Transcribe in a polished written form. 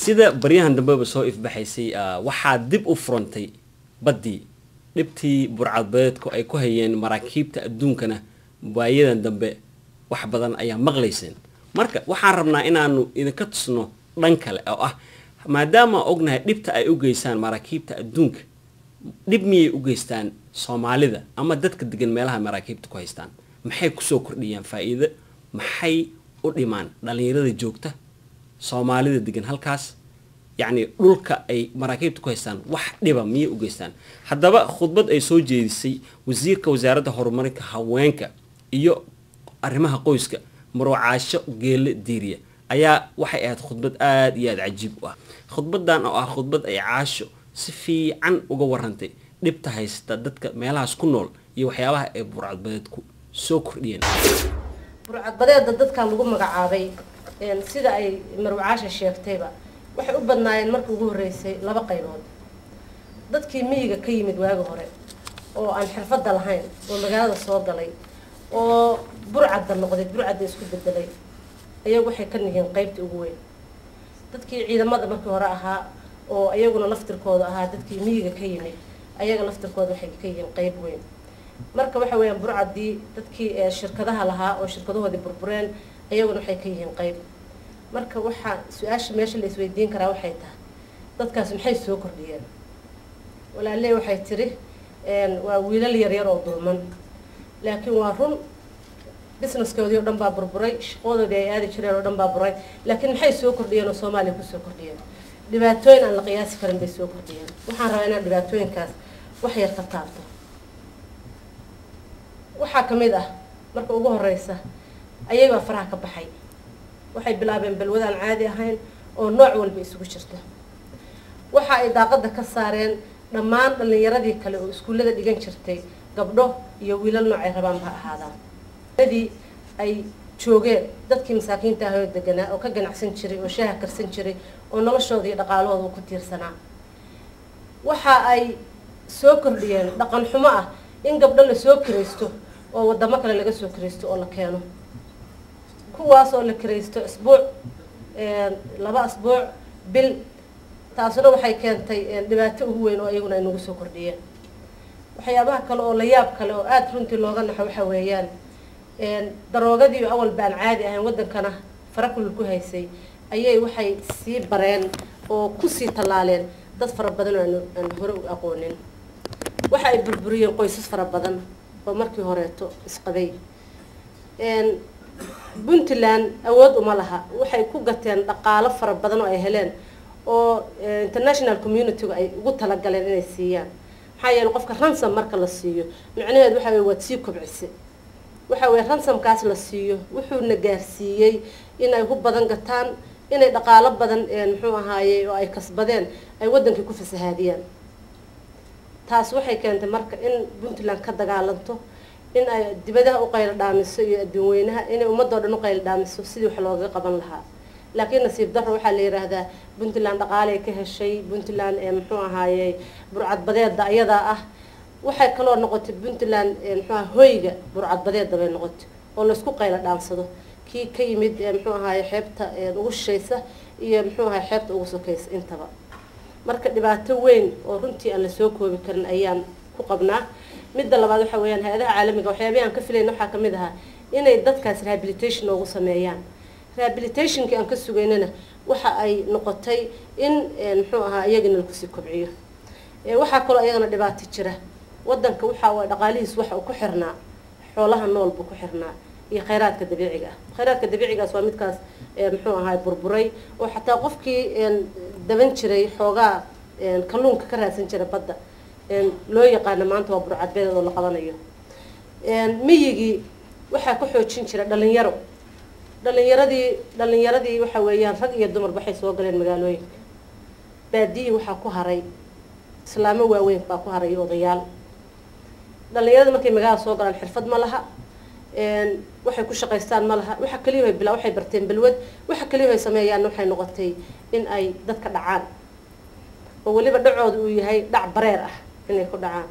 Sida baryahan dambeba soo ifbaxaysay, waxaa dib u furantay baddii. Dhibtii burcadbadeedku ay ku hayeen maraakiibta adduunkana waayadan dambe wax badan ayaa maqlayseen. Marka waxaan rabnaa inaanu idinka tusno dhan kale oo ah, maadaama ognahay dhibta ay u geystaan maraakiibta adduunka, dhib miyay u geystaan Soomaalida ama dadka degan meelaha maraakiibta ku haystaan? Maxay kusoo kordhiyaan faa'iido? Maxay u dhimaan dhalinyarada joogta, Soomaalida degan halkaas, yacni dhulka ay maraakiibta ku haystaan? Wax dhiba miyay u geystaan? Haddaba khudbad ay soo jeedisay wasiirka wasaaradda horumarinka haweenka iyo arrimaha qoyska, Marwo Caasho Geelle Diiriya, ayaa waxay ahayd khudbad aada iyo aada cajiib u ah. Khudbadan oo ah khudbad ay Caasho si fiican uga warantay dhibta haysta dadka meelahaas ku nool iyo waxyaabaha ay burcadbadeedku soo kordhiyeen. Burcadbadeeda dadkan lagu magacaabay, sida ay Marwo Caasha sheegtayba, waxay u badnaayeen markii ugu horreysay laba qaybood: dadkii miyiga ka yimid waagi hore oo aan xirfadda lahayn oo magaalada soo galay oo burcadda noqday, burcadda isku bedelay, ayagu waxay ka yihiin qaybta ugu weyn. Dadkii ciidamada markii hore ahaa oo iyaguna laftirkooda ahaa dadkii miyiga ka yimid, ayaga laftirkooda waxay ka yihiin qayb weyn. Marka waxa weeyaan burcaddii dadkii shirkadaha lahaa oo shirkadahoodii burbureen, ayaguna waxay ka yihiin qayb. Marka waxaa su-aasha meesha la isweydiin karaa waxay tahay, dadkaas maxay soo kordhiyeen? Walaaley waxay tiri waa wiilal yaryar oo dulman, laakiin waa run, businesskoodii oo dhan baa burburay, shaqadoodii ay aadi jireen oo dhan baa buray. Laakiin maxay soo kordhiyeen oo Soomaaliya kusoo kordhiyeen? Dhibaatooyin aan la qiyaasi karin bay soo kordhiyeen. Waxaan rabaa inaan dhibaatooyinkaas wax yar ka taabto. Waxaa ka mid ah, marka ugu horeysa, ayagaa faraha ka baxay. Waxay bilaabeen balwad aan caadi ahayn oo nooc walba isugu jirta. Waxa ay daaqada ka saareen dhammaan dhallinyaradii kale oo iskuullada dhigan jirtay, gabdho iyo wiilal noocay rabaan ha ahaadaan. Dii ay joogeen dadkii masaakiinta ah oo deganaa oo ka ganacsan jiray oo shaaha karsan jiray oo noloshooda iyo dhaqaalahooda ku tiirsanaa. Waxa ay soo kordhiyeen dhaqan xumo ah in gabdho lasoo kiraysto oo wadamo kale laga soo kiraysto oo la keeno, kuwaas oo la kiraysto isbuuc, 2 asbuuc, bil. Taasuna waxay keentay dhibaato ugu weyn oo iyaguna ay nagu soo kordhiyeen. Waxyaabaha kale oo la yaab kale oo aada runtii looga naxo waxa weeyaan daroogadii awalba aan caadi ahayn, waddankana farakulul ku haysay, ayay waxay sii bareen oo kusii tallaaleen dad fara badan oo aan hore u aqoonin. Waxa ay burburiyeen qoysas fara badan oo markii horeeto isqabay. Puntland awood uma laha. Waxay ku gateen dhaqaalo fara badan oo ay heleen oo international community-gu ay ugu talagaleen inay siiyaan. Maxaa yeele, qofka ransom marka la siiyo, micnaheedu waxa weye waad sii kobcise. Waxa weye ransomkaas la siiyo wuxuuna gaarsiiyey inay hub badan gataan, inay dhaqaalo badan, muxuu ahaaye, oo ay kasbadeen ay waddankii ku fasahaadiyaan. Taas waxay keentay marka in Puntland ka dagaalanto, in ay dibadaha u qaylo dhaamiso iyo adduun weynaha, inay ummadoo dhan u qaylo dhaamiso sidii wax loogaga qaban lahaa. Laakiin nasiib darro, waxaa la yidhaahdaa Puntland dhaqaalay ka heshay Puntland ee muxuu ahaaye burcadbadeeda ayadaa ah. Waxay kaloo noqotay Puntland, muxuu aha, hoyga burcadbadeeda bay noqotay oo laysku qaylo dhaansado, kii ka yimid, muxuu ahaaye, xeebta ugu shishaysa iyo, muxuu ahaye, xeebta ugu sokaysa intaba. Marka dhibaato weyn oo runtii aan lasoo koobi karin ayaan ku qabnaa. Midda labaad waxa weeyaan hay-adaha caalamiga waxyaabihi aan ka filayna waxaa kamid ahaa inay dadkaas rehabilitation noogu sameeyaan. Rehabilitationkii aan ka sugaynana waxa ay noqotay in, muxuu ahaa, iyagina lakusii kobciyo. Waxaa kaloo iyagana dhibaato jira, wadanka waxa uu dhaqaalihiis waxa uu ku xirnaa xoolaha nool buu ku xirnaa iyo khayraadka dabiiciga ah. Khayraadka dabiicigaas waa midkaas, muxuu ahaay, burburay oo xataa qofkii daban jiray xoogaa kalluunka ka raadsan jiray badda loo yaqaano maanta waa burcadbeed oo la qabanayo. Miyigii waxaa ku xoojin jira dhalinyaro. Dhalinyaradii waxa weeyaan rag iyo dumar waxay soo galeen magaalooyinka. Baadiyii waxaa ku haray islaamo waaweyn baa ku haray, odayaal. Dhalinyarada markay magaalada soo galaan xirfad ma laha, waxay ku shaqaystaan ma laha. Waxa kaliya bila waxay barteen balwad. Waxa kaliya ay sameeyaan waxay noqotay in ay dadka dhacaan, oo weliba dhacooda uu yahay dhac bareer ah inay ku dhacaan.